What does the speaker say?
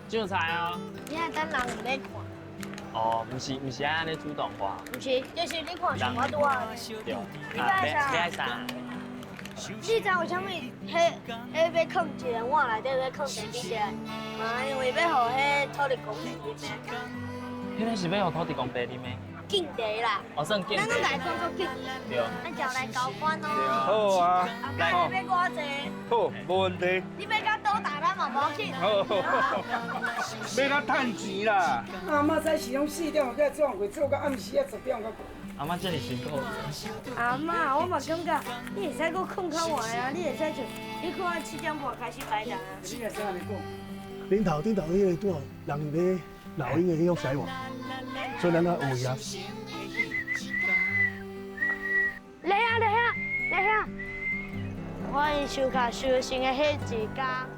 上菜哦。你愛等人有咧看。哦，毋是毋是愛按呢主動化。毋是，就是你看像我拄仔。對。你愛啥？你愛啥？你知為啥物？彼彼欲囥一个碗內底欲囥電子茶？嘛，因為欲予彼土地公啉的。彼个是欲予土地公伯啉的？敬茶啦。哦，算敬茶。咱攏共當做敬。對。咱就來交關哦。好啊。來，你欲偌濟？好，無問題。你欲共倒大咱嘛無要緊。好，欲較趁錢啦。阿嬤早時攏4點就起來做工課，做到暗時仔10點才阿嬤這麼辛苦。阿嬤，我嘛感覺你會使閣睏較晚啊，你會使像你看7點半開始排檔啊。你會使按呢講。頂頭頂頭彼个拄好人佇咧老鷹的彼幅西畫，所以咱來學伊啊。來啊來啊來啊！我因收卡收成的彼一工。